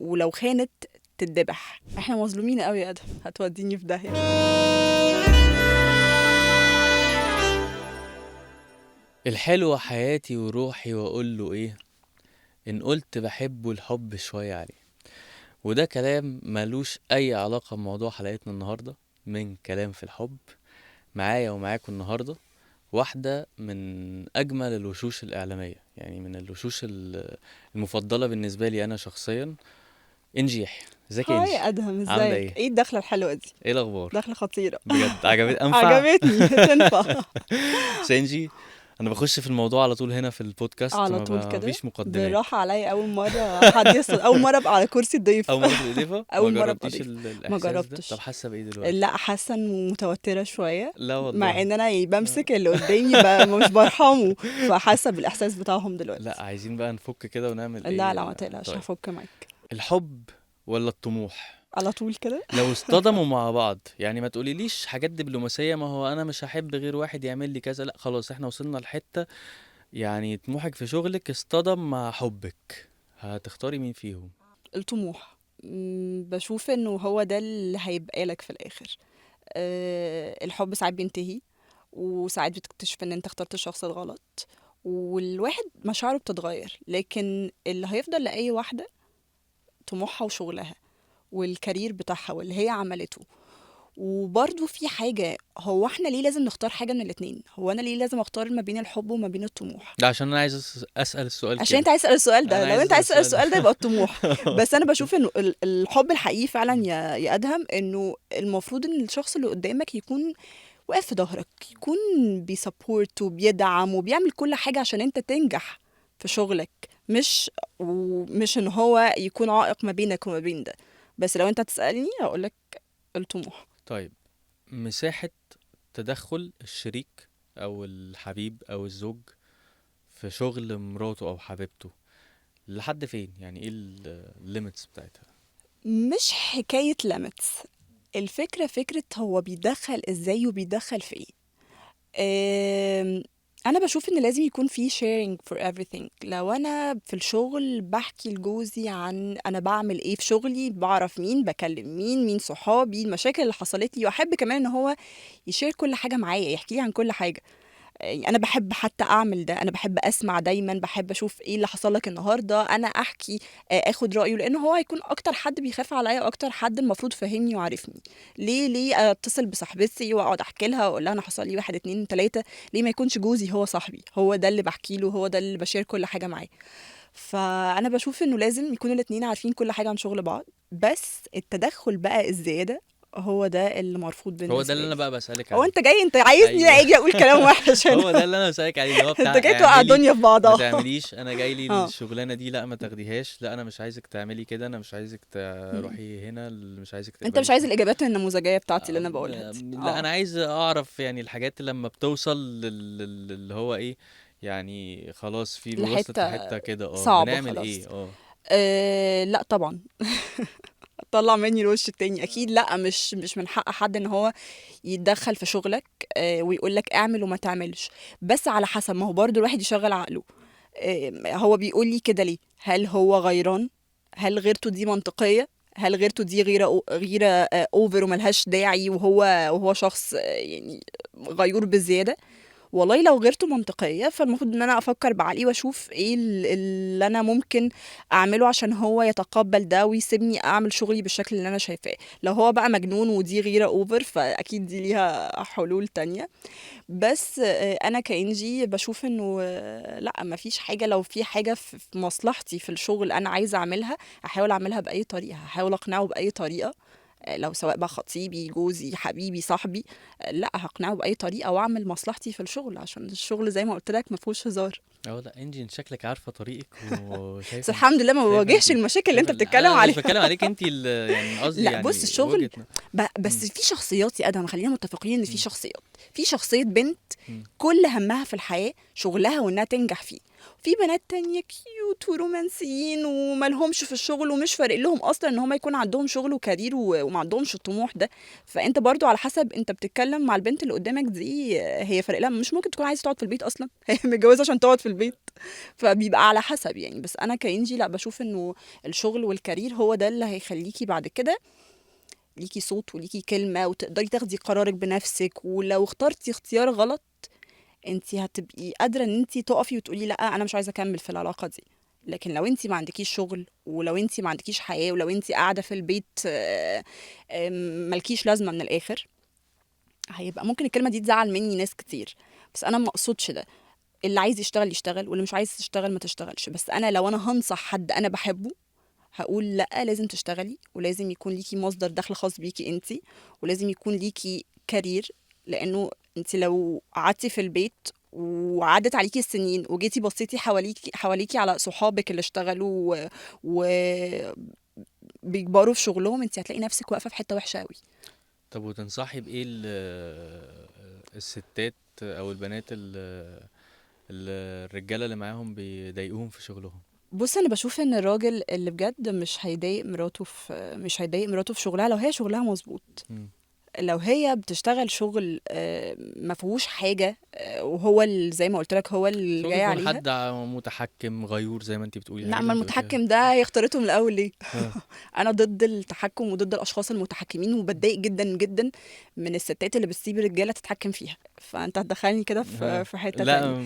ولو خانت تتذبح. احنا مظلومين قوي يا ادهم، هتوديني في داهية. الحلوة حياتي وروحي واقول له ايه ان قلت بحبه الحب شوية عليه. وده كلام ملوش اي علاقة بموضوع حلقتنا النهاردة من كلام في الحب. معايا ومعاكم النهاردة واحدة من اجمل الوشوش الاعلامية، يعني من الوشوش المفضلة بالنسبة لي انا شخصيا، انجي يحيى. ازيك يا انجي؟ hi ادهم، ازيك؟ عاملة ايه؟ ايه الدخلة الحلوة دي؟ ايه الاخبار؟ دخلة خطيرة بجد. عجبت؟ انفع؟ عجبتني. تنفع. بس انجي انا بخش في الموضوع على طول هنا في البودكاست، على طول كده مفيش مقدمات. بالراحة عليا، اول مرة حد يصل، اول مرة ابقى على كرسي الضيف. اول مرة تبقي ضيفه؟ اول ما مرة ابقى جربتيش ضيف. ما الاحساس ده؟ جربتش. طب حاسه بايه دلوقتي؟ لا حاسه انه متوترة شوية. لا والله، مع ان انا بمسك اللي قدامي مش برحمة، فحاسه بالاحساس بتاعهم دلوقتي. لا عايزين بقى نفك كده ونعمل ايه. لا لا ما تقلقش. طيب. هفك معاك. الحب ولا الطموح؟ على طول كده لو اصطدموا مع بعض، يعني ما تقوليليش حاجات دبلوماسية، ما هو أنا مش هحب غير واحد يعمل لي كذا، لا خلاص احنا وصلنا لحتة يعني طموحك في شغلك اصطدم مع حبك، هتختاري مين فيهم؟ الطموح. بشوف انه هو ده اللي هيبقى لك في الآخر. الحب ساعات بينتهي، وساعات بتكتشف ان انت اخترت الشخص الغلط، والواحد مشاعره بتتغير، لكن اللي هيفضل لأي واحدة طموحها وشغلها وال career بتاعها واللي هي عملته. وبرضو في حاجة، هو احنا ليه لازم نختار حاجة من الاتنين؟ هو انا ليه لازم اختار ما بين الحب وما بين الطموح؟ ده عشان انا عايز اسأل السؤال. عشان انت عايز تسأل السؤال ده. لو انت عايز تسأل السؤال ده يبقى الطموح. بس انا بشوف انه الحب الحقيقي فعلا يا ادهم، انه المفروض ان الشخص اللي قدامك يكون واقف في ظهرك، يكون بي support وبيدعم وبيعمل كل حاجة عشان انت تنجح في شغلك، مش ان هو يكون عائق ما بينك وما بين ده. بس لو انت تسألني هقولك الطموح. طيب مساحة تدخل الشريك او الحبيب او الزوج في شغل مراته او حبيبته لحد فين؟ يعني ايه ال limits بتاعتها؟ مش حكاية limits، الفكرة فكرة هو بيدخل ازاي وبيدخل في ايه. انا بشوف ان لازم يكون في sharing for everything. لو انا في الشغل بحكي لجوزي عن انا بعمل ايه في شغلي، بعرف مين، بكلم مين، مين صحابي، المشاكل اللي حصلت لي، واحب كمان ان هو ي share كل حاجة معايا، يحكي لي عن كل حاجة. انا بحب حتى اعمل ده، انا بحب اسمع دايما، بحب اشوف ايه اللي حصل لك النهارده، انا احكي، اخد رايه، لانه هو هيكون اكتر حد بيخاف عليا واكتر حد المفروض فاهمني وعارفني. ليه اتصل بصاحبتي واقعد احكي لها واقول لها انا حصل لي 1 2 3؟ ليه ما يكونش جوزي هو صاحبي، هو ده اللي بحكي له، هو ده اللي ب share كل حاجة معاه؟ فانا بشوف انه لازم يكونوا الاثنين عارفين كل حاجة عن شغل بعض، بس التدخل بقى الزيادة هو ده اللي مرفوض بالنسبة لي. هو ده اللي انا بقى بسالك عليه. هو انت جاي، انت عايزني اجي ايوه. اقول كلام وحش هو ده اللي انا بسالك عليه، اللي هو بتاع انت جاي توقع الدنيا في بعضها. ما تعمليش، انا جاي لي الشغلانة دي، لا ما تاخديهاش، لا انا مش عايزك تعملي كده، انا مش عايزك تروحي هنا، مش عايزك انت مش عايز الاجابات النموذجيه بتاعتي اللي انا بقولها. لا انا عايز اعرف يعني الحاجات اللي لما بتوصل اللي هو ايه، يعني خلاص في وصلت لحته كده، بنعمل ايه؟ لا طبعا طلع مني الوش التاني اكيد. لا مش من حق حد ان هو يتدخل في شغلك ويقول لك اعمل وما تعملش، بس على حسب. ما هو برضو الواحد يشغل عقله. هو بيقول لي كده ليه؟ هل هو غيران؟ هل غيرته دي منطقية؟ هل غيرته دي غيرة over وملهاش داعي، وهو شخص يعني غيور بزيادة؟ والله لو غيرته منطقية فالمفروض ان انا افكر بعقلي واشوف ايه اللي انا ممكن اعمله عشان هو يتقبل ده ويسيبني اعمل شغلي بالشكل اللي انا شايفاه. لو هو بقى مجنون ودي غيرة over فاكيد دي ليها حلول تانية. بس انا كإنجي بشوف انه لا ما فيش حاجة، لو في حاجة في مصلحتي في الشغل انا عايزة اعملها احاول اعملها باي طريقة، هحاول اقنعه باي طريقة، لو سواء بقى خطيبي، جوزي، حبيبي، صاحبي، لا هقنعه باي طريقه واعمل مصلحتي في الشغل، عشان الشغل زي ما قلت لك ما فيهوش هزار. لا انجي شكلك عارفه طريقك وشايفه. بس الحمد لله ما بواجهش المشاكل اللي انت بتتكلم عليها. مش بتكلم عليك انت يعني قصدي لا يعني بص الشغل بس في شخصيات يا ادهم، خلينا متفقين ان في شخصيات، في شخصية بنت كل همها في الحياة شغلها وانها تنجح فيه، في بنات تانية cute ورومانسيين ومالهمش في الشغل ومش فارق لهم اصلا ان هم يكون عندهم شغل و career وما عندهمش الطموح ده. فانت برضو على حسب انت بتتكلم مع البنت اللي قدامك دي، هي فارق لها، مش ممكن تكون عايزه تقعد في البيت اصلا، هي متجوزة عشان تقعد في البيت، فبيبقى على حسب يعني. بس انا كإنجي لا، بشوف انه الشغل وال career هو ده اللي هيخليكي بعد كده ليكي صوت وليكي كلمة وتقدري تاخدي قرارك بنفسك، ولو اخترتي اختيار غلط انت هتبقي قادرة ان انت تقفي وتقولي لا انا مش عايزة اكمل في العلاقة دي. لكن لو انت ما عندكيش شغل، ولو انت ما عندكيش حياة، ولو انت قاعدة في البيت مالكيش لازمة من الآخر، هيبقى ممكن الكلمة دي تزعل مني ناس كتير، بس انا ما اقصدش ده. اللي عايز يشتغل يشتغل، واللي مش عايز تشتغل ما تشتغلش. بس انا لو انا هنصح حد انا بحبه هقول لا، لازم تشتغلي، ولازم يكون ليكي مصدر دخل خاص بيكي انتي، ولازم يكون ليكي career، لانه انتي لو قعدتي في البيت وعدت عليكي السنين وجيتي بصيتي حواليكي على صحابك اللي اشتغلوا وبيكبروا في شغلهم، انتي هتلاقي نفسك واقفة في حتة وحشة قوي. طب وتنصحي بايه الستات او البنات الرجالة اللي معاهم بيضايقوهم في شغلهم؟ بص، انا بشوف ان الراجل اللي بجد مش هيضايق مراته في شغلها لو هي شغلها مظبوط. لو هي بتشتغل شغل ما فيهوش حاجة، وهو زي ما قلت لك هو اللي جاي عليها، حد متحكم غيور زي ما انت بتقولي. لا، ما المتحكم ده هي اختارته من الاول ليه؟ انا ضد التحكم وضد الاشخاص المتحكمين، وبتضايق جدا جدا من الستات اللي بتسيب الرجالة تتحكم فيها. فانت هتدخلني كده في حتة لا،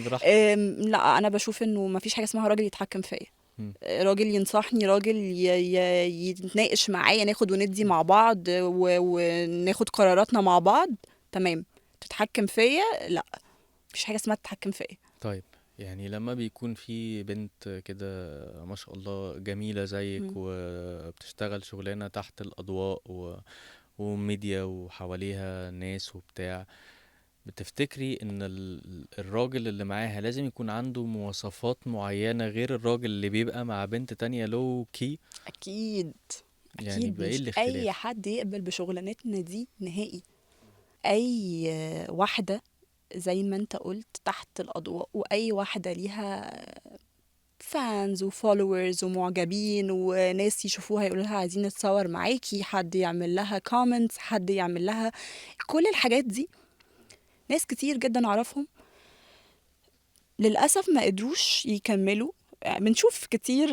لا، انا بشوف انه ما فيش حاجة اسمها راجل يتحكم فيا. راجل ينصحني، راجل يتناقش معايا، ناخد وندي مع بعض وناخد قراراتنا مع بعض، تمام. تتحكم فيا لا، مفيش حاجة اسمها تتحكم فيا. طيب يعني لما بيكون في بنت كده ما شاء الله جميلة زيك وبتشتغل شغلانة تحت الأضواء وميديا وحواليها ناس وبتاع، بتفتكري ان الراجل اللي معاها لازم يكون عنده مواصفات معينة غير الراجل اللي بيبقى مع بنت تانية low key؟ اكيد يعني اكيد، مش اي حد يقبل بشغلانتنا دي نهائي. اي واحدة زي ما انت قلت تحت الاضواء، واي واحدة ليها fans و followers ومعجبين وناس يشوفوها يقولوا لها عايزين نتصور معاكي، حد يعمل لها comments، حد يعمل لها كل الحاجات دي. ناس كتير جدا اعرفهم للأسف ما قدروش يكملوا. بنشوف كتير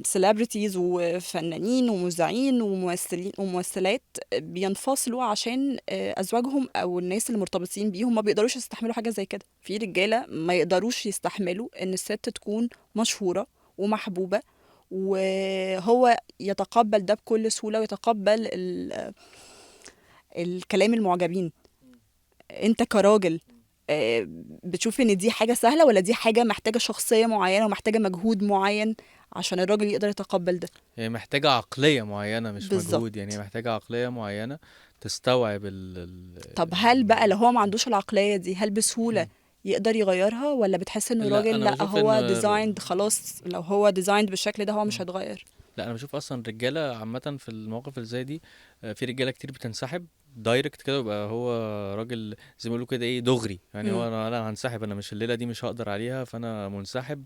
celebrities وفنانين ومذيعين وممثلين وممثلات بينفصلوا عشان أزواجهم أو الناس اللي مرتبطين بيهم ما بيقدروش يستحملوا حاجة زي كده. في رجالة ما يقدروش يستحملوا إن الست تكون مشهورة ومحبوبة، وهو يتقبل ده بكل سهولة ويتقبل الكلام المعجبين. انت كراجل بتشوف ان دي حاجة سهلة، ولا دي حاجة محتاجة شخصية معينة ومحتاجة مجهود معين عشان الراجل يقدر يتقبل ده؟ هي محتاجة عقلية معينة، مش بالزبط. مجهود يعني، محتاجة عقلية معينة تستوعب طب هل بقى لو هو ما عندوش العقلية دي هل بسهولة يقدر يغيرها، ولا بتحس انه الراجل لا هو designed خلاص، لو هو designed بالشكل ده هو مش هيتغير؟ لا، انا بشوف اصلا الرجالة عامة في المواقف اللي زي دي في رجالة كتير بتنسحب direct كده، ويبقى هو راجل زي ما بيقولوا كده ايه دغري يعني، هو انا هنسحب، انا مش الليلة دي مش هقدر عليها، فانا منسحب،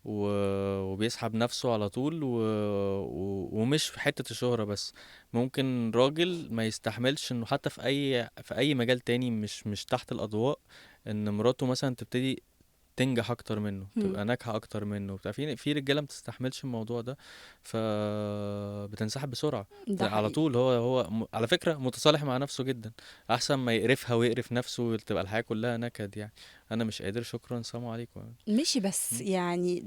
وبيسحب نفسه على طول، ومش في حتة الشهرة بس. ممكن راجل ما يستحملش انه حتى في اي مجال تاني مش تحت الاضواء، ان مراته مثلا تبتدي تنجح اكتر منه، تبقى ناجحة اكتر منه بتاع. في رجاله ما بتستحملش الموضوع ده، فبتنسحب بسرعة على طول. هو على فكرة متصالح مع نفسه جدا، احسن ما يقرفها ويقرف نفسه وتبقى الحياة كلها نكد يعني. انا مش قادر، شكرا، سلام عليكم، ماشي. بس يعني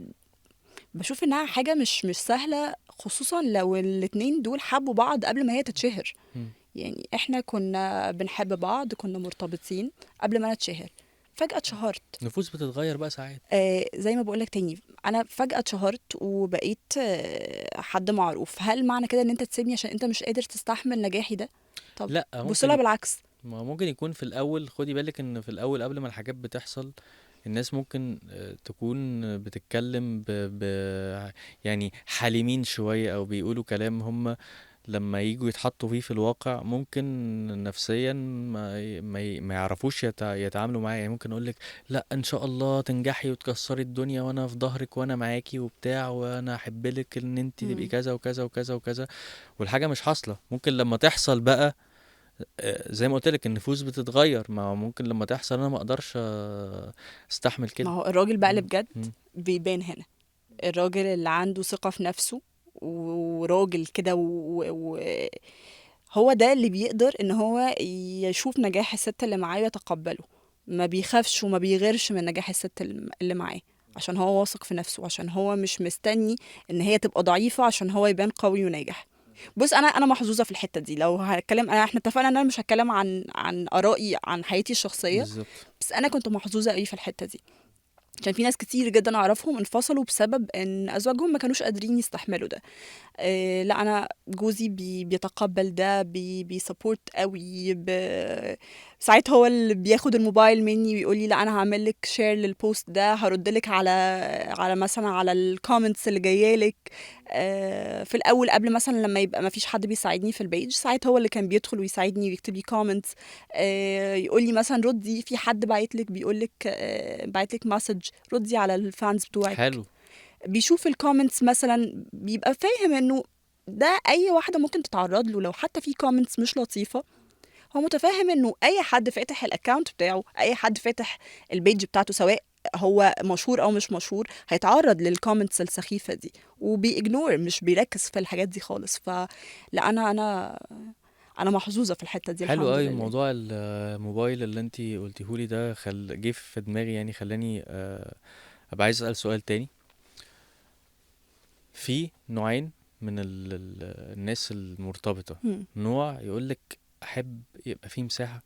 بشوف انها حاجة مش سهلة، خصوصا لو الاتنين دول حبوا بعض قبل ما هي تتشهر. يعني احنا كنا بنحب بعض، كنا مرتبطين قبل ما انا اتشهر، فجأة اتشهرت. نفوس بتتغير بقى ساعات. زي ما بقولك تاني، أنا فجأة اتشهرت وبقيت حد معروف. هل معنى كده إن أنت تسيبني عشان أنت مش قادر تستحمل نجاحي ده؟ طب لا، بصلها بالعكس. ما ممكن يكون في الأول، خدي بالك إن في الأول قبل ما الحاجات بتحصل الناس ممكن تكون بتتكلم يعني حالمين شوية، أو بيقولوا كلام هم لما يجوا يتحطوا فيه في الواقع ممكن نفسيا ما يعرفوش يتعاملوا معاه. يعني ممكن اقول لك لا ان شاء الله تنجحي وتكسري الدنيا وانا في ظهرك وانا معاكي وبتاع، وانا احب لك ان انت تبقي كذا وكذا وكذا وكذا، والحاجة مش حاصله. ممكن لما تحصل بقى زي ما قلت لك النفوس بتتغير، ما ممكن لما تحصل انا ما اقدرش استحمل كده. ما هو الراجل بقى اللي بجد بيبان هنا، الراجل اللي عنده ثقة في نفسه وراجل كده هو ده اللي بيقدر ان هو يشوف نجاح الست اللي معاه ويتقبله، ما بيخافش وما بيغيرش من نجاح الست اللي معاه، عشان هو واثق في نفسه، عشان هو مش مستني ان هي تبقى ضعيفة عشان هو يبان قوي وناجح. بص انا محظوظة في الحتة دي. لو هتكلم احنا اتفقنا ان انا مش هتكلم عن ارائي عن حياتي الشخصية بالزبط. بس انا كنت محظوظة قوي في الحتة دي، عشان في ناس كتير جدا اعرفهم انفصلوا بسبب ان ازواجهم ما كانوش قادرين يستحملوا ده. لا انا جوزي بيتقبل ده، بي support قوي. ساعات هو اللي بياخد الموبايل مني ويقول لي لا انا هعمل لك share لل post ده، هرد لك على مثلا على ال comments اللي جاية لك. في الاول قبل مثلا لما يبقى ما فيش حد بيساعدني في ال page، ساعات هو اللي كان بيدخل ويساعدني ويكتب لي comments، يقول لي مثلا ردي، في حد باعت لك بيقول لك باعت لك message، ردي على ال fans بتوعك. حلو. بيشوف ال comments مثلا، بيبقى فاهم انه ده اي واحدة ممكن تتعرض له، لو حتى في comments مش لطيفة هو متفاهم انه اي حد فاتح ال account بتاعه، اي حد فاتح ال page بتاعته، سواء هو مشهور او مش مشهور، هيتعرض لل comments السخيفة دي، وبي ignore، مش بيركز في الحاجات دي خالص. فلا انا انا انا محظوظة في الحتة دي. حلو قوي موضوع الموبايل اللي انت قلتيهولي ده، جه في دماغي، يعني خلاني ابقى عايز اسال سؤال تاني. في نوعين من الناس المرتبطة. نوع يقولك احب يبقى فيه مساحة،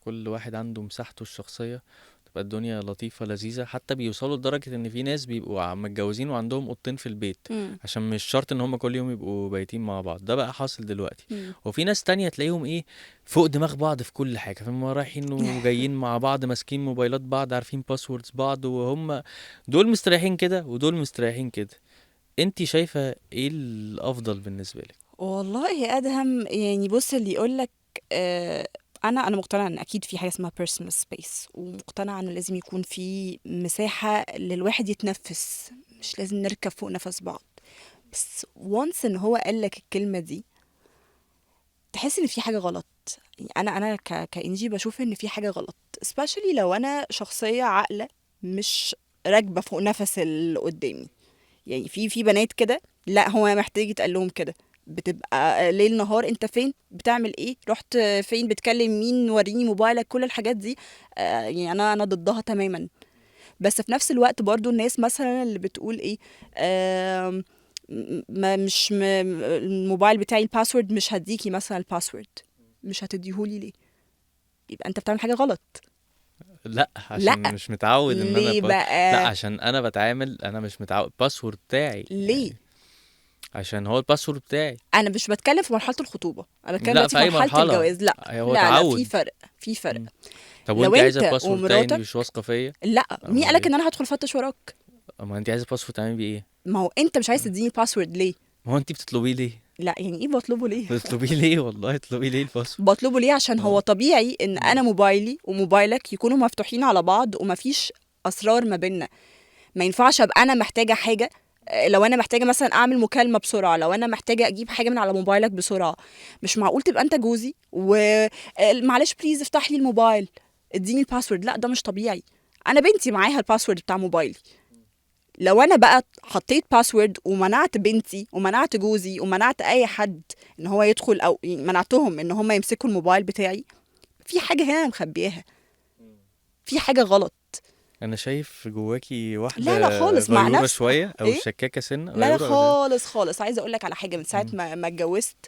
كل واحد عنده مساحته الشخصية، تبقى الدنيا لطيفة لذيذة. حتى بيوصلوا لدرجة ان في ناس بيبقوا متجوزين وعندهم اوضتين في البيت، عشان مش شرط ان هم كل يوم يبقوا بايتين مع بعض. ده بقى حاصل دلوقتي. وفي ناس تانية تلاقيهم ايه فوق دماغ بعض في كل حاجة، فهم رايحين وجايين مع بعض، ماسكين موبايلات بعض، عارفين passwords بعض، وهم دول مستريحين كده ودول مستريحين كده. انتي شايفة ايه الافضل بالنسبة لك؟ والله يا ادهم، يعني بص، اللي يقولك انا مقتنعة ان اكيد في حاجة اسمها personal space، ومقتنعه انه لازم يكون في مساحة للواحد يتنفس، مش لازم نركب فوق نفس بعض. بس once ان هو قال لك الكلمة دي تحس ان في حاجة غلط. يعني انا كإنجي بشوف ان في حاجة غلط، especially لو انا شخصية عاقلة مش راكبه فوق نفس اللي قدامي. يعني في بنات كده لا هو محتاج يتقال لهم كده، بتبقى ليل نهار انت فين، بتعمل ايه، رحت فين، بتكلم مين، وريني موبايلك، كل الحاجات دي. يعني انا ضدها تماما. بس في نفس الوقت برضو الناس مثلا اللي بتقول ايه، ما مش الموبايل بتاعي ال password مش هديكي مثلا ال password، مش هتديهولي ليه؟ يبقى انت بتعمل حاجة غلط. لا عشان لا. مش متعود ان انا بقى؟ لا عشان انا بتعامل، انا مش متعود password بتاعي ليه؟ يعني عشان هو ال password بتاعي. انا مش بتكلم في مرحلة الخطوبة، انا بتكلم في مرحلة الجواز. لا هو لا تعود. لا في فرق، في فرق. طب وانت عايزه ال password بتاعي مش واثقة فيا؟ لا مين قالك ان انا هدخل افتش وراك؟ ما انت عايزه ال password تعملي بيه ايه؟ ما هو انت مش عايز تديني ال password ليه؟ ما هو انت بتطلبيه ليه؟ لا يعني ايه بطلبه ليه؟ بتطلبيه ليه؟ والله اطلبيه ليه ال password؟ بطلبه ليه عشان هو طبيعي ان انا موبايلي وموبايلك يكونوا مفتوحين على بعض ومفيش اسرار ما بيننا. ما ينفعش ابقى انا محتاجه حاجة، لو انا محتاجه مثلا اعمل مكالمة بسرعة، لو انا محتاجه اجيب حاجة من على موبايلك بسرعة، مش معقول تبقى انت جوزي ومعلش please افتح لي الموبايل اديني ال password. لا ده مش طبيعي. انا بنتي معاها ال password بتاع موبايلي. لو انا بقى حطيت password ومنعت بنتي ومنعت جوزي ومنعت اي حد ان هو يدخل، او منعتهم ان هم يمسكوا الموبايل بتاعي، في حاجة هنا مخبياها، في حاجة غلط. انا شايف جواكي واحدة لا لا خالص مع نفسها شوية او إيه؟ شكاكه سنة. لا لا خالص خالص. عايزه اقول لك على حاجة، من ساعة ما اتجوزت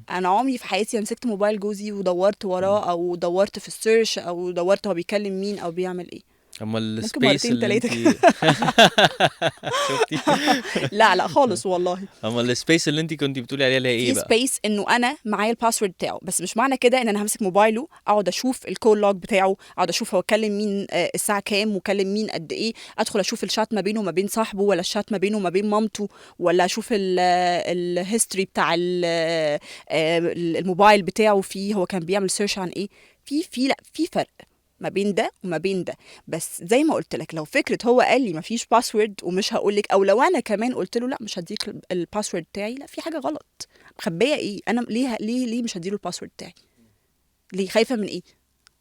انا عمري في حياتي ما مسكت موبايل جوزي ودورت وراه، او دورت في ال search، او دورت هو بيكلم مين او بيعمل ايه. اما ممكن ال space مرتين اللي تلاتة. انت شفتي؟ لا لا خالص والله. اما ال space اللي انت كنت بتقولي عليها اللي هي ايه في بقى؟ space انه انا معايا ال password بتاعه، بس مش معنى كده ان انا همسك موبايله اقعد اشوف ال call log بتاعه، اقعد اشوف هو كلم مين الساعة كام وكلم مين قد ايه، ادخل اشوف الشات ما بينه وما بين صاحبه، ولا الشات ما بينه وما بين مامته، ولا اشوف ال history بتاع الموبايل بتاعه فيه هو كان بيعمل search عن ايه. في لا، في فرق ما بين ده وما بين ده. بس زي ما قلت لك، لو فكرة هو قال لي ما فيش password ومش هقول لك، او لو انا كمان قلت له لا مش هديك ال password بتاعي، لا في حاجة غلط. مخبيه ايه؟ انا ليه ليه ليه مش هديله ال password بتاعي؟ ليه خايفة من ايه؟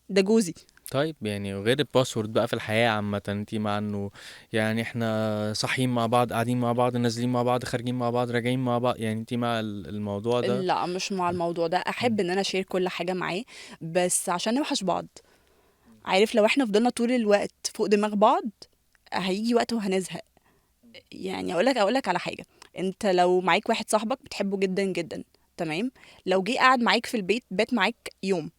ده جوزي. طيب يعني غير ال password بقى في الحياة عامة، انت مع انه يعني احنا صاحيين مع بعض، قاعدين مع بعض، نازلين مع بعض، خارجين مع بعض، راجعين مع بعض، يعني انت مع الموضوع ده؟ لا مش مع الموضوع ده. احب ان انا ا share كل حاجة معاه، بس عشان نوحش بعض. عارف لو احنا فضلنا طول الوقت فوق دماغ بعض هيجي وقت وهنزهق. يعني اقول لك على حاجة، انت لو معاك واحد صاحبك بتحبه جدا جدا، تمام، لو جه قعد معاك في البيت، بات معاك يوم،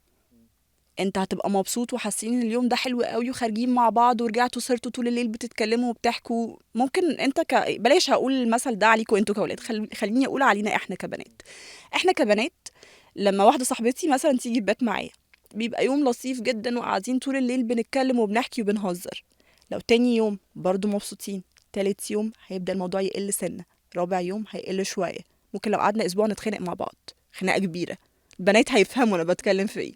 انت هتبقى مبسوط وحاسين ان اليوم ده حلو قوي وخارجين مع بعض ورجعتوا سهرتوا طول الليل بتتكلموا وبتحكوا. ممكن انت بلاش هقول المثل ده عليكوا انتوا كاولاد، خليني اقول علينا احنا كبنات. احنا كبنات لما واحدة صاحبتي مثلا تيجي تبات معايا بيبقى يوم لطيف جدا وقاعدين طول الليل بنتكلم وبنحكي وبنهزر. لو تاني يوم برضو مبسوطين، تالت يوم هيبدأ الموضوع يقل سنة، رابع يوم هيقل شوية، ممكن لو قعدنا أسبوع نتخانق مع بعض خناقة كبيرة. البنات هيفهموا أنا بتكلم في إيه،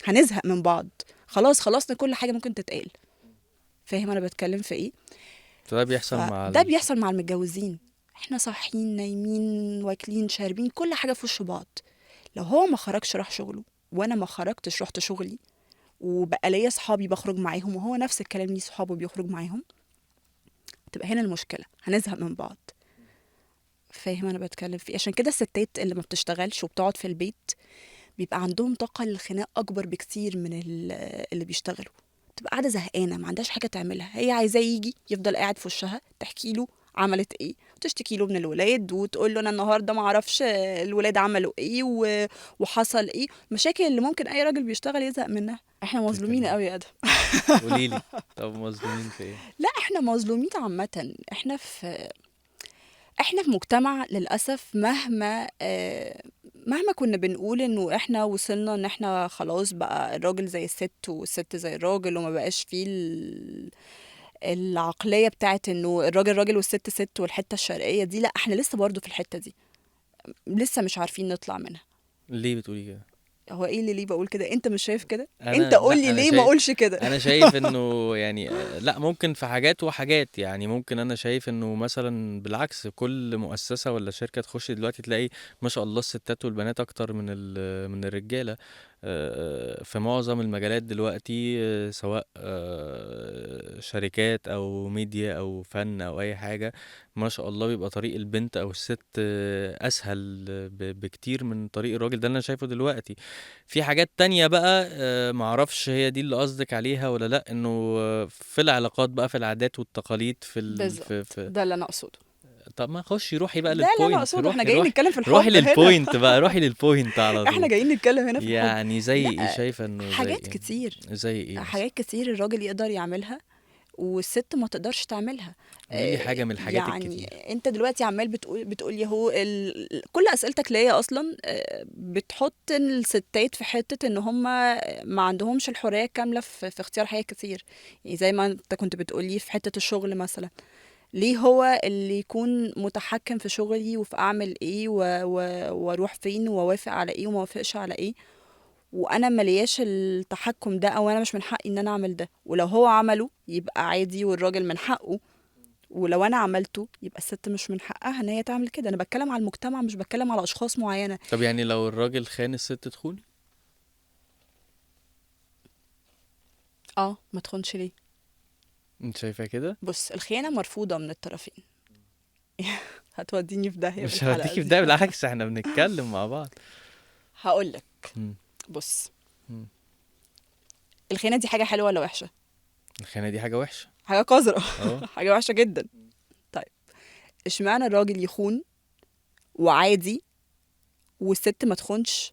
هنزهق من بعض، خلاص خلصنا كل حاجة ممكن تتقال. فاهم أنا بتكلم في إيه؟ ده بيحصل مع ده بيحصل مع المتجوزين. احنا صاحيين نايمين واكلين شاربين كل حاجة في وش بعض. لو هو ما خرجش راح شغله وانا ما خرجتش رحت شغلي، وبقى ليا صحابي بخرج معاهم وهو نفس الكلام ليه صحابه بيخرج معاهم، تبقى هنا المشكلة، هنزهق من بعض. فاهم انا بتكلم في إيه؟ عشان كده الستات اللي ما بتشتغلش وبتقعد في البيت بيبقى عندهم طاقة للخناق اكبر بكتير من اللي بيشتغلوا. تبقى قاعدة زهقانه ما عندهاش حاجة تعملها، هي عايزاه يجي يفضل قاعد في وشها تحكي له عملت ايه، وتشتكي له من الولاد وتقول له انا النهارده ما اعرفش الولاد عملوا ايه وحصل ايه، مشاكل اللي ممكن اي راجل بيشتغل يزهق منها. احنا مظلومين قوي يا ادم. قولي لي طب مظلومين في ايه؟ لا احنا مظلومين عامة. احنا في مجتمع للاسف مهما كنا بنقول انه احنا وصلنا ان احنا خلاص بقى الراجل زي الست والست زي الراجل، وما بقاش فيه العقلية بتاعت انه الراجل راجل والست ست والحتة الشرقية دي، لا احنا لسه برضو في الحتة دي، لسه مش عارفين نطلع منها. ليه بتقولي كده؟ هو ايه اللي ليه بقول كده؟ انت مش شايف كده؟ انت قول لي ليه ما اقولش كده. انا شايف انه يعني لا، ممكن في حاجات وحاجات، يعني ممكن انا شايف انه مثلا بالعكس كل مؤسسة ولا شركة تخش دلوقتي تلاقي ما شاء الله الستات والبنات اكتر من الرجالة في معظم المجالات دلوقتي، سواء شركات او ميديا او فن او اي حاجة، ما شاء الله بيبقى طريق البنت او الست اسهل بكتير من طريق الراجل. ده اللي انا شايفه دلوقتي. في حاجات تانية بقى معرفش هي دي اللي قصدك عليها ولا لا، انه في العلاقات بقى، في العادات والتقاليد، في ده اللي انا اقصده. طب ما خشي روحي بقى لل point. ده احنا جايين نتكلم في الحب، روحي لل point بقى، روحي لل point على طول. احنا جايين نتكلم هنا في الحب. يعني زي ايه شايفه انه حاجات كتير؟ زي ايه؟ حاجات كتير الراجل يقدر يعملها والست ما تقدرش تعملها. دي حاجة من الحاجات يعني الكتير. انت دلوقتي عمال بتقول هو كل اسئلتك ليا اصلا بتحط الستات في حتة ان هم ما عندهمش الحرية الكاملة في اختيار حاجات كتير. يعني زي ما انت كنت بتقولي في حتة الشغل مثلا، ليه هو اللي يكون متحكم في شغلي وفي اعمل ايه واروح فين واوافق على ايه وما اوافقش على ايه، وانا ملياش التحكم ده، او انا مش من حقي ان انا اعمل ده، ولو هو عمله يبقى عادي والراجل من حقه، ولو انا عملته يبقى الست مش من حقها ان هي تعمل كده. انا بتكلم على المجتمع، مش بتكلم على اشخاص معينة. طب يعني لو الراجل خان الست تخون؟ ما تخونش ليه؟ انت شايفه كده؟ بص، الخيانة مرفوضة من الطرفين. هتوديني في داهية. مش هوديكي في داهية، بالعكس احنا بنتكلم مع بعض. هقول لك بص، الخيانة دي حاجة حلوة ولا وحشة؟ الخيانة دي حاجة وحشة، حاجة قذرة، حاجة وحشة جدا. طيب اشمعنى الراجل يخون وعادي والست ما تخونش،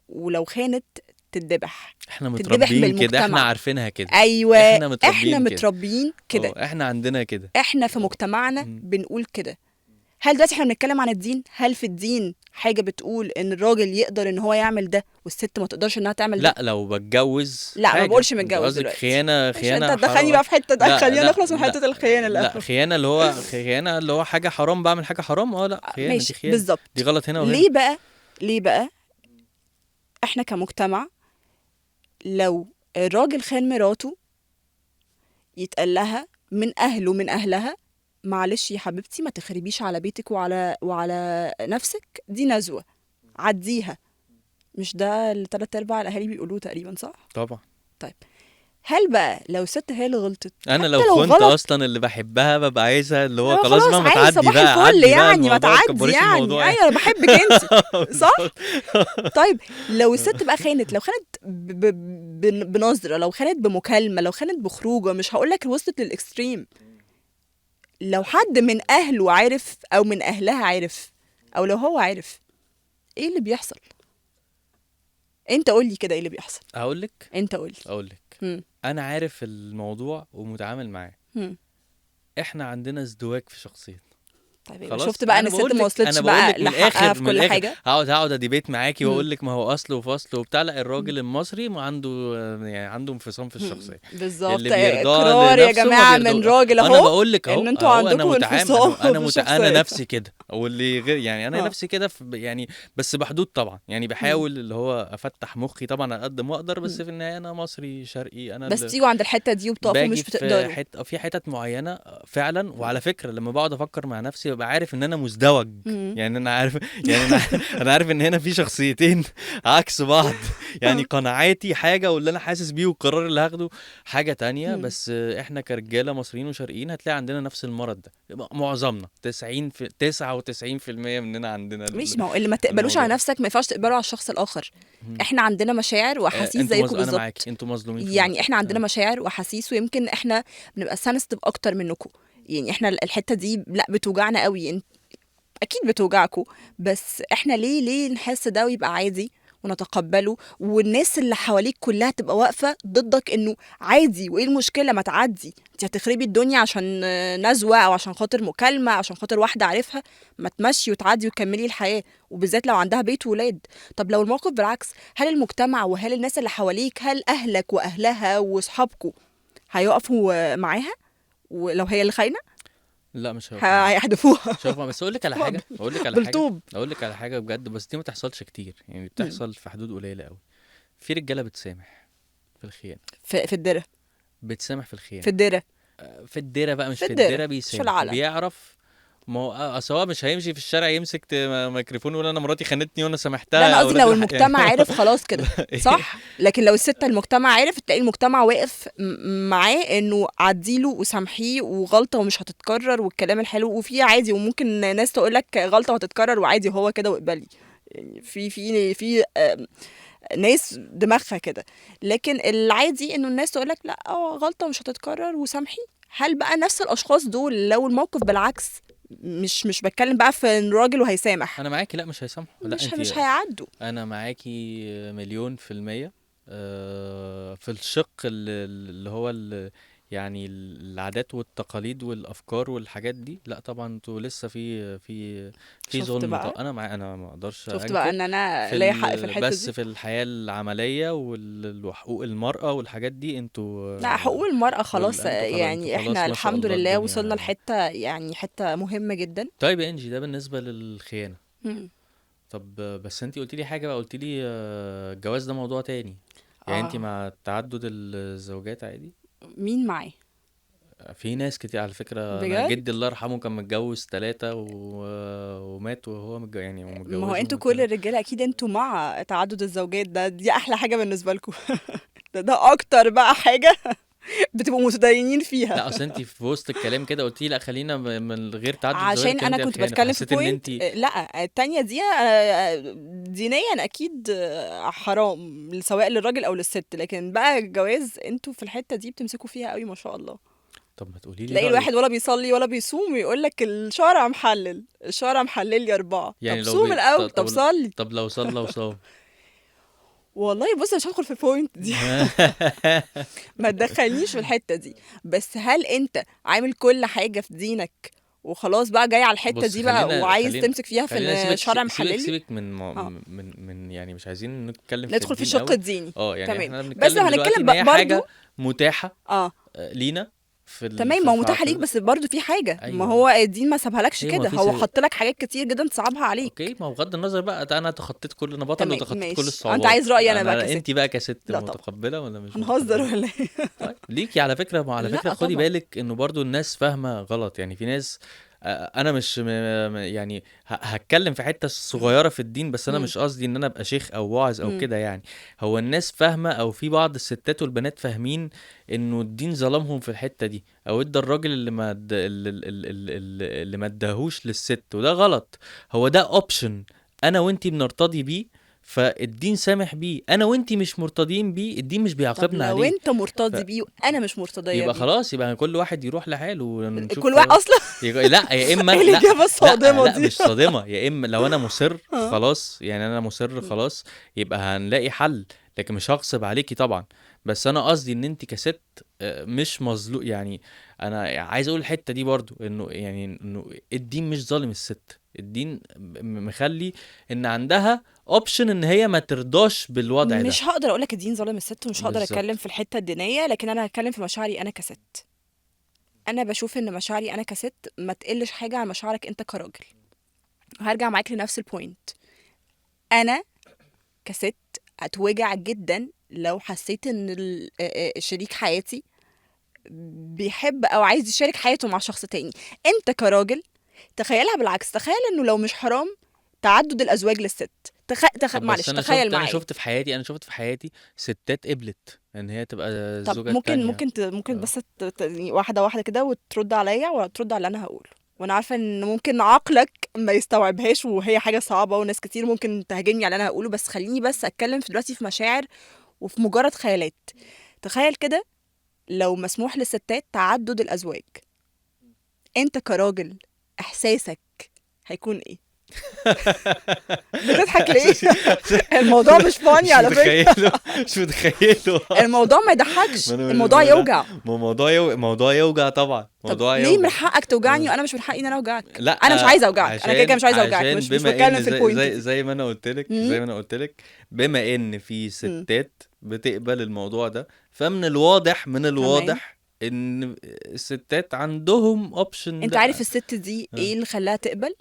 ولو خانت تتذبح. احنا تتذبح متربيين كده، احنا بالمجتمع. عارفينها كده. ايوه، احنا متربيين احنا كده. متربيين كده. احنا عندنا كده، احنا في مجتمعنا بنقول كده. هل دلوقتي احنا بنتكلم عن الدين؟ هل في الدين حاجة بتقول ان الراجل يقدر ان هو يعمل ده والست ما تقدرش انها تعمل ده؟ لا، لو بتجوز لا، ما حاجة. بقولش انت متجوز قصدك دلوقتي. خيانة؟ مش خيانة انت تدخلني حرام. بقى في حتة، لا، خلينا لا، نخلص من لا، حتة الخيانة لا، الأول. خيانة اللي هو خيانة اللي هو حاجة حرام، بعمل حاجة حرام. لا، خيانة دي ماشي، خيانة. بالظبط. دي غلط هنا وهنا. ليه بقى؟ ليه بقى احنا كمجتمع لو الراجل خان مراته يتقال لها من اهله من اهلها معلش يا حبيبتي ما تخربيش على بيتك وعلى نفسك، دي نزوة عديها. مش ده اللي 3/4 الاهالي بيقولوه تقريبا، صح؟ طبعا. طيب هل بقى لو الست هي اللي غلطت، انا حتى لو لو خنت غلط اصلا اللي بحبها ببقى عايزها اللي هو لو خلاص خلاص بقى ما عادي، تعدي صباح بقى، الفل عدي بقى يعني، ما الموضوع، تعدي تكبريش يعني. الموضوع يعني. ايوه انا بحبك انت، صح؟ طيب لو الست بقى خانت، لو خانت بنظره، لو خانت بمكالمه، لو خانت بخروجه، مش هقول لك وصلت لل extreme، لو حد من اهله عارف او من اهلها عارف او لو هو عارف، ايه اللي بيحصل؟ انت قول لي كده ايه اللي بيحصل. اقول لك؟ انت قول لي. اقول لك. انا عارف الموضوع ومتعامل معاه. احنا عندنا ازدواج في شخصيتنا. طيب خلاص؟ شفت بقى ان أنا الست بقول ما لك، وصلتش أنا بقول بقى لك من لحقها الآخر، في من كل الآخر. حاجة. هقعد ا debate معاكي واقول لك ما هو اصل وفصل وبتاع. لا، الراجل المصري ما عنده، يعني عنده انفصام في الشخصية. بالظبط. اللي بيرضاه اقرار يا لنفسه ما جماعة بيرضاه. من راجل انا اهو بقول لك اهو، ان انتوا أهو، أنا عندكم متعامل، انفصام انا في انا الشخصية. نفسي كده، واللي غير يعني انا نفسي كده يعني بس بحدود طبعا، يعني بحاول اللي هو افتح مخي طبعا على قد ما اقدر، بس في النهاية انا مصري شرقي، انا بس تيجوا عند الحتة دي وبتقفوا باجي مش في بتقدروا. في حتت معينة فعلا. وعلى فكرة لما بقعد افكر مع نفسي ببقى عارف ان انا مزدوج. يعني انا عارف، يعني انا عارف ان هنا في شخصيتين عكس بعض، يعني قناعاتي حاجة واللي انا حاسس بيه والقرار اللي هاخده حاجة تانية. بس احنا كرجاله مصريين وشرقيين هتلاقي عندنا نفس المرض ده، معظمنا 99% مننا عندنا ماشي. ما هو اللي ما تقبلوش على الموضوع. نفسك ما ينفعش تقبله على الشخص الاخر. احنا عندنا مشاعر واحاسيس انتوا زيكم انا بالظبط. معاكي، انتوا مظلومين في يعني الموضوع. احنا عندنا مشاعر واحاسيس، ويمكن احنا بنبقى sensitive اكتر منكم. يعني احنا الحتة دي لا بتوجعنا قوي، اكيد بتوجعكم، بس احنا ليه نحس ده ويبقى عادي ونتقبله، والناس اللي حواليك كلها تبقى واقفة ضدك انه عادي وايه المشكلة، ما تعدي، انت هتخربي الدنيا عشان نزوة او عشان خاطر مكالمة عشان خاطر واحدة عارفها، ما تمشي وتعدي وتكملي الحياة، وبالذات لو عندها بيت وولاد. طب لو الموقف بالعكس، هل المجتمع وهل الناس اللي حواليك، هل اهلك واهلها واصحابكم هيقفوا معاها ولو هي اللي خاينه؟ لا، مش هيقفوا معاها. هيحدفوها. مش هيقفوا. بس اقول لك على حاجة، اقول لك على حاجة، بالطوب. اقول لك على حاجة بجد، بس دي ما تحصلش كتير، يعني بتحصل في حدود قليله قوي. في رجاله بتسامح في الخيانة، في الدرة، بتسامح في الخيانة، في الدرة، في الدرة بقى، مش في في الدرة، الدرة، مش في بيسامح، العلن. بيعرف. ما هو اصل هو مش هيمشي في الشارع يمسك ميكروفون ويقول انا مراتي خانتني وانا سامحتها. لا، انا يا قصدي ولاد لو المجتمع يعني عرف خلاص كده، صح؟ لكن لو الست المجتمع عرف، تلاقي المجتمع واقف معاه انه عديله وسامحيه وغلطه ومش هتتكرر والكلام الحلو، وفي عادي، وممكن ناس تقول لك غلطه وهتتكرر وعادي هو كده واقبلي. يعني في في في ناس دماغها كده، لكن العادي انه الناس تقول لك لا غلطه ومش هتتكرر وسامحيه. هل بقى نفس الاشخاص دول لو الموقف بالعكس، مش بتكلم بقى في ان راجل وهيسامح، انا معاكي، لا مش هيسامحوا، لا مش هيعدوا. انا معاكي 1,000,000%. في الشق اللي هو يعني العادات والتقاليد والافكار والحاجات دي، لا طبعا انتوا لسه في في في شفت ظلم. بقى؟ انا ما اقدرش شفت أنكر. بقى ان انا ليا حق في الحتة بس دي. في الحياة العملية وحقوق المراة والحاجات دي انتوا لا، حقوق المراة خلاص، يعني انتوا خلاص احنا ما شاء الحمد الله لله الدنيا وصلنا لحته، يعني حتة مهمة جدا. طيب يا انجي، ده بالنسبة للخيانه. طب بس انتي قلتي لي حاجة بقى، قلتي لي الجواز ده موضوع تاني، يعني انتي مع تعدد الزوجات عادي؟ مين معاه؟ في ناس كتير على فكرة. أنا بجد؟ جدي الله يرحمه كان متجوز 3 ومات وهو يعني هو ما هو متجوزهم انتوا وكده. كل الرجالة أكيد انتوا مع تعدد الزوجات، ده دي أحلى حاجة بالنسبة لكم. ده أكتر بقى حاجة بتبقوا متدينين فيها. لا أصل انتي في وسط الكلام كده قلتي لا خلينا من غير تعدد الزوجات، عشان كان أنا ده كنت خيانة. بتكلم في فحسيت إن بوينت، انتي لا التانية دي، دينيا أكيد، حرام سواء للراجل أو للست، لكن بقى الجواز انتوا في الحتة دي بتمسكوا فيها قوي ما شاء الله. طب ما تقولي لي تلاقي رأيك. الواحد ولا بيصلي ولا بيصوم ويقول لك الشارع محلل، الشارع محلل لي 4. يعني طب لو صوم الأول، طب صلي. طب لو صلى وصام. والله بص مش هدخل في ال point دي. ما تدخلنيش في الحتة دي. بس هل انت عامل كل حاجة في دينك وخلاص بقى جاي على الحتة دي بقى وعايز تمسك فيها في الشرع محللي؟ سيبك من من يعني مش عايزين نتكلم ندخل في الشق الديني. يعني تمام. احنا بنتكلم بس هنتكلم برضه حاجة متاحة لينا في تمام. ما هو متاحة ليك بس برضه في حاجة. أيوة. ما هو الدين ما سابهالكش كده، هو حط لك حاجات كتير جدا تصعبها عليك. okay، ما هو بغض النظر بقى انا تخطيت كل، انا بطل وتخطيت كل الصعوبات. انت عايز رايي انا بقى كست؟ انت بقى كست متقبله ولا مش هنهزر ولا ايه؟ طيب ليكي على فكرة، ما على فكرة خدي بالك انه برضه الناس فاهمه غلط. يعني في ناس، انا مش يعني هتكلم في حتة صغيرة في الدين، بس انا مش قصدي ان انا ابقى شيخ او واعظ او كده. يعني هو الناس فاهمه، او في بعض الستات والبنات فاهمين انه الدين ظلمهم في الحتة دي، او ادى الراجل اللي ما اللي ما اداهوش للست، وده غلط. هو ده option انا وانتي بنرتضي بيه، فالدين سامح بيه. انا وانتي مش مرتضيين بيه، الدين مش بيعاقبنا عليه. لو انت مرتضي بيه وانا مش مرتضيه يبقى خلاص، يبقى كل واحد يروح لحاله ونشوف كل واحد اصلا. لا يا اما لا الصادمه لا, لا مش صادمه. يا اما لو انا مصر خلاص، يعني انا مصر خلاص، يبقى هنلاقي حل، لكن مش هغصب عليكي طبعا. بس انا قصدي ان انت كست مش مظلوم. يعني انا عايز اقول الحتة دي برضو، انه يعني انه الدين مش ظالم الست، الدين مخلي ان عندها option ان هي ما ترضاش بالوضع ده. مش هقدر اقول لك الدين ظالم الست، ومش هقدر اتكلم في الحتة الدينية، لكن انا هتكلم في مشاعري انا كست. انا بشوف ان مشاعري انا كست ما تقلش حاجة عن مشاعرك انت كراجل. وهرجع معاك لنفس ال point. انا كست هتوجع جدا لو حسيت ان شريك حياتي بيحب او عايز يشارك حياته مع شخص تاني. انت كراجل تخيلها بالعكس، تخيل انه لو مش حرام تعدد الازواج للست. معلش تخيل معايا. انا شفت في حياتي ستات قبلت ان هي تبقى الزوجة الثانية. ممكن بس واحدة واحدة كده وترد عليا وترد على اللي انا هقوله، وانا عارفه ان ممكن عقلك ما يستوعبهاش وهي حاجة صعبة وناس كتير ممكن تهاجمني على اللي انا هقوله، بس خليني بس اتكلم في دلوقتي في مشاعر وفي مجرد خيالات. تخيل كده لو مسموح للستات تعدد الازواج، انت كراجل احساسك هيكون ايه؟ بتضحك ليه؟ الموضوع مش فاني على فكرة. مش متخيله. الموضوع ما يضحكش، الموضوع يوجع. موضوع يوجع طبعا. موضوع يوجع. ليه من حقك توجعني وانا مش من حقي ان انا اوجعك؟ لا انا مش عايزه اوجعك، انا كده مش عايزه اوجعك، مش بتكلم في ال point. زي ما انا قلت لك، زي ما انا قلت لك، بما ان في ستات بتقبل الموضوع ده، فمن الواضح من الواضح ان الستات عندهم option. انت عارف الست دي ايه اللي خلاها تقبل؟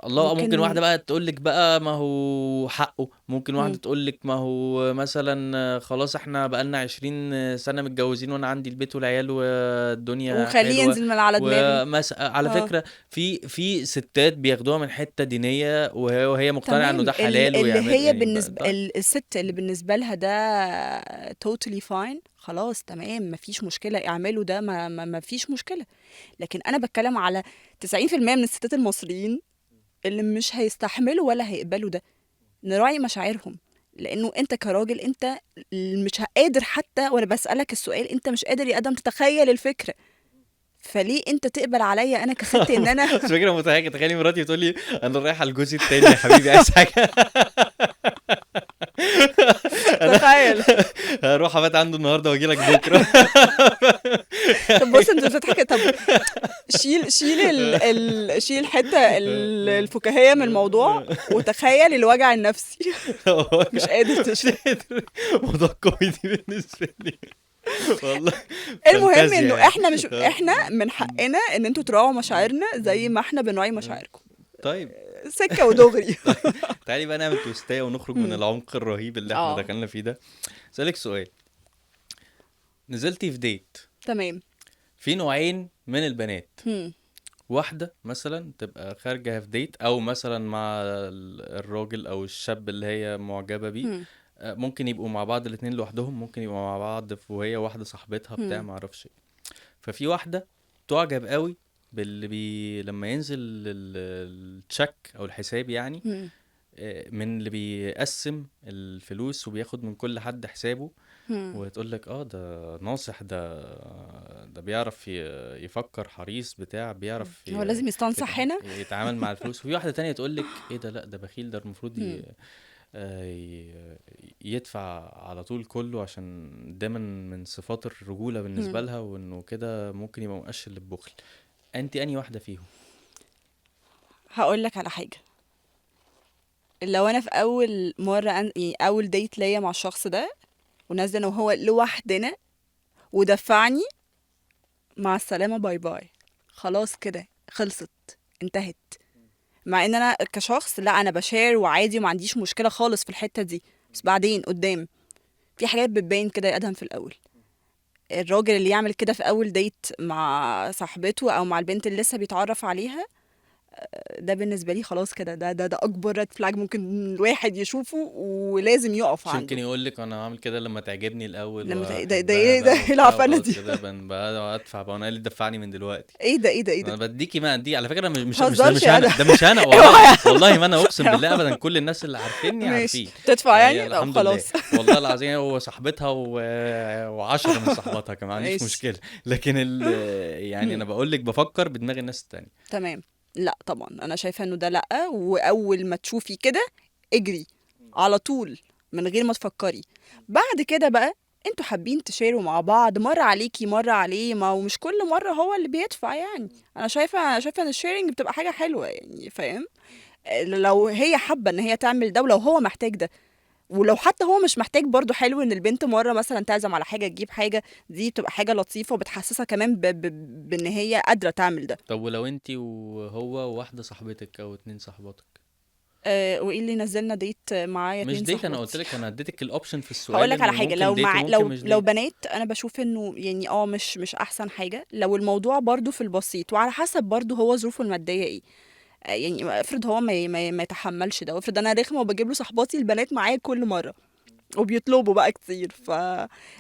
الله. ممكن واحدة بقى تقول لك بقى ما هو حقه، ممكن واحدة تقول لك ما هو مثلا خلاص احنا بقالنا 20 سنة متجوزين وانا عندي البيت والعيال والدنيا وخليه ينزل من على دماغي. على فكرة في ستات بياخدوها من حتة دينية وهي مقتنعة انه ده حلال، اللي هي يعني بالنسبة الست اللي بالنسبة لها ده totally fine، خلاص تمام مفيش مشكلة اعملوا ده، ما فيش مشكلة. لكن انا بتكلم على 90% من الستات المصريين اللي مش هيستحملوا ولا هيقبلوا ده. نراعي مشاعرهم، لانه انت كراجل انت مش قادر، حتى وانا بسألك السؤال انت مش قادر يا ادم تتخيل الفكرة، فليه انت تقبل عليا انا كست ان انا مش فكرة متهيألي. تخيلي مراتي بتقول لي انا رايحة لجوزي التاني يا حبيبي عايز حاجة. تخيل هروح ابات عنده النهارده واجي لك بكره. طب بص انت بتضحك. طب شيل شيل شيل الحتة الفكاهية من الموضوع وتخيل الوجع النفسي. مش قادر تشيل. موضوع كوميدي بالنسبة لي والله. المهم انه احنا مش احنا من حقنا ان انتوا تراعوا مشاعرنا زي ما احنا بنراعي مشاعركم. طيب سكة ودغري. تعالي بقى نعمل توستايه ونخرج من العمق الرهيب اللي احنا دخلنا فيه ده. اسالك سؤال، نزلتي في ديت، تمام، في نوعين من البنات. واحدة مثلا تبقى خارجه في ديت او مثلا مع الراجل او الشاب اللي هي معجبه بيه، ممكن يبقوا مع بعض الاثنين لوحدهم، ممكن يبقوا مع بعض وهي واحدة صاحبتها بتاع ما اعرفش. ففي واحدة تعجب قوي باللي لما ينزل ال check او الحساب، يعني من اللي بيقسم الفلوس وبياخد من كل حد حسابه، وتقول لك ده ناصح، ده بيعرف يفكر، حريص بتاع، بيعرف هو لازم يستنصح هنا يتعامل مع الفلوس. وفي واحدة تانية تقول لك ايه ده، لا ده بخيل، ده المفروض يدفع على طول كله، عشان ده من صفات الرجولة بالنسبة لها، وانه كده ممكن يبقى مؤشر للبخل. انت انهي واحدة فيهم؟ هقول لك على حاجة، لو انا في اول مرة يعني اول date ليا مع الشخص ده ونازلة انا وهو لوحدنا ودفعني، مع السلامة، bye bye، خلاص كده خلصت انتهت. مع ان انا كشخص لا، انا ب share وعادي وما عنديش مشكلة خالص في الحتة دي، بس بعدين قدام في حاجات بتبان كده يا ادهم. في الاول الراجل اللي يعمل كده في اول date مع صاحبته او مع البنت اللي لسه بيتعرف عليها، ده بالنسبة لي خلاص كده، ده اكبر red flag ممكن الواحد يشوفه ولازم يقف عنده. ممكن يقول لك انا هعمل كده لما تعجبني الاول، لما ده ايه ده، ايه العفانه دي كده بقى ادفع بقى، انا اللي دفعني من دلوقتي، ايه ده ايه ده ايه ده، انا بديكي ما دي على فكرة، مش مش مش انا، ده مش انا والله والله ما انا، اقسم بالله ابدا، كل الناس اللي عارفيني عارفين. تدفع يعني؟ طب خلاص والله العظيم هو صاحبتها و10 من صاحباتها كمان، ما عنديش مشكلة، لكن يعني انا بقول لك بفكر بدماغ الناس الثانية. تمام. لا طبعا انا شايفه انه ده لا، واول ما تشوفي كده اجري على طول من غير ما تفكري. بعد كده بقى انتوا حابين تشيروا مع بعض، مرة عليكي مرة عليه، ما ومش كل مرة هو اللي بيدفع يعني. انا شايفه ان ال sharing بتبقى حاجة حلوة يعني، فاهم؟ لو هي حابة ان هي تعمل ده، ولو هو محتاج ده، ولو حتى هو مش محتاج برضو حلو ان البنت مرة مثلا تعزم على حاجة، تجيب حاجة، دي بتبقى حاجة لطيفة وبتحسسها كمان بان هي قادرة تعمل ده. طب ولو انت وهو وواحدة صاحبتك او اتنين صاحباتك؟ وايه اللي نزلنا date معايا اتنين صاحباتي؟ مش date، انا قلت لك انا اديتك ال option في السؤال. هقول لك على حاجة، لو مع لو بنات انا بشوف انه يعني مش احسن حاجة لو الموضوع برضو في البسيط، وعلى حسب برضو هو ظروفه المادية ايه يعني. افرض هو ما يتحملش ده، وافرض انا رخمة وبجيب له صاحباتي البنات معايا كل مرة وبيطلبوا بقى كتير، ف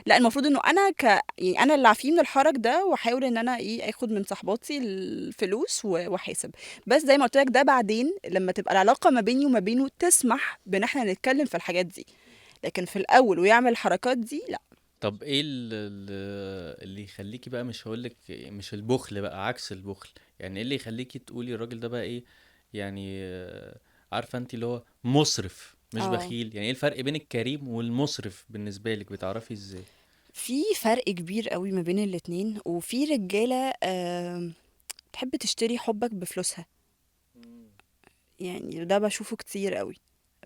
لا المفروض انه انا يعني انا اللي عافية من الحرج ده، واحاول ان انا ايه اخد من صاحباتي الفلوس واحاسب. بس زي ما قلت لك ده بعدين لما تبقى العلاقة ما بيني وما بينه تسمح بان احنا نتكلم في الحاجات دي، لكن في الاول ويعمل الحركات دي لا. طب ايه اللي يخليكي بقى، مش هقولك مش البخل بقى، عكس البخل يعني، ايه اللي يخليكي تقولي الراجل ده بقى ايه يعني، عارفه انت اللي هو مصرف مش بخيل؟ يعني ايه الفرق بين الكريم والمصرف بالنسبة لك؟ بتعرفي ازاي؟ في فرق كبير قوي ما بين الاتنين. وفي رجاله تحب تشتري حبك بفلوسها يعني، ده بشوفه كتير قوي.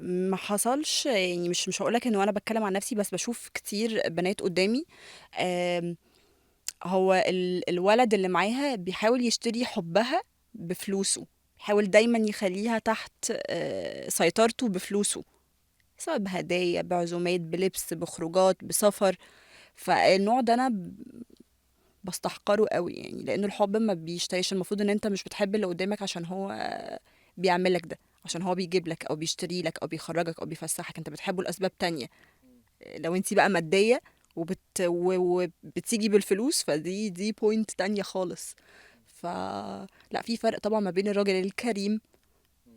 ما حصلش يعني، مش هقولك انه انا بتكلم عن نفسي، بس بشوف كتير بنات قدامي هو الولد اللي معاها بيحاول يشتري حبها بفلوسه، بيحاول دايما يخليها تحت سيطرته بفلوسه، سواء بهدايا، بعزومات، بلبس، بخروجات، بسفر. فالنوع ده انا بستحقره قوي يعني، لانه الحب ما بيشتريش. المفروض ان انت مش بتحب اللي قدامك عشان هو بيعملك ده، عشان هو بيجيب لك او بيشتري لك او بيخرجك او بيفسحك، انت بتحبه لاسباب تانية. لو انت بقى مادية وبتيجي بالفلوس، فدي دي point تانية خالص. فلا في فرق طبعا ما بين الراجل الكريم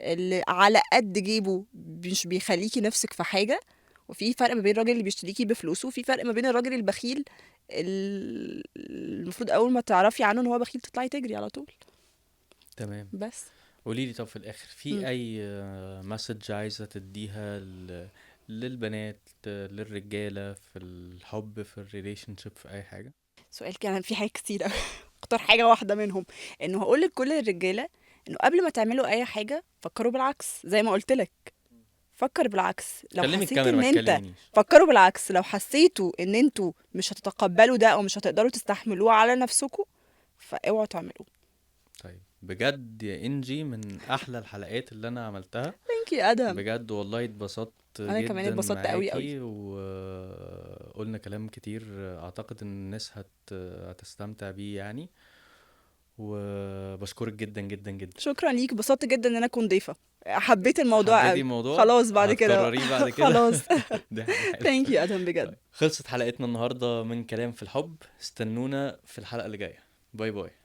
اللي على قد جيبه مش بيخليكي نفسك في حاجة، وفي فرق ما بين الراجل اللي بيشتريكي بفلوسه، وفي فرق ما بين الراجل البخيل المفروض اول ما تعرفي عنه ان هو بخيل تطلعي تجري على طول. تمام. بس قولي لي، طب في الاخر في اي message عايزه تديها للبنات، للرجاله، في الحب، في ال relationship، في اي حاجة؟ سؤال كان في حاجات كتير قوي، اختار حاجة واحدة منهم. انه هقول لكل الرجالة انه قبل ما تعملوا اي حاجة فكروا بالعكس، زي ما قلت لك فكر بالعكس. لو حسيت ان انت فكروا بالعكس، لو حسيتوا ان انتوا مش هتتقبلوا ده او مش هتقدروا تستحملوه على نفسكم، فاوعوا تعملوه. طيب بجد يا انجي من احلى الحلقات اللي انا عملتها. thank you ادم، بجد والله اتبسطت انا جدا. كمان اتبسطت قوي قوي، وقلنا كلام كتير اعتقد ان الناس هتستمتع بيه يعني، وبشكرك جدا جدا جدا. شكرا ليك، اتبسطت جدا ان انا اكون ضيفه، حبيت الموضوع قوي. خلاص بعد كده بعد كده خلاص. thank you ادم بجد. خلصت حلقتنا النهارده من كلام في الحب، استنونا في الحلقة اللي جاية. bye bye.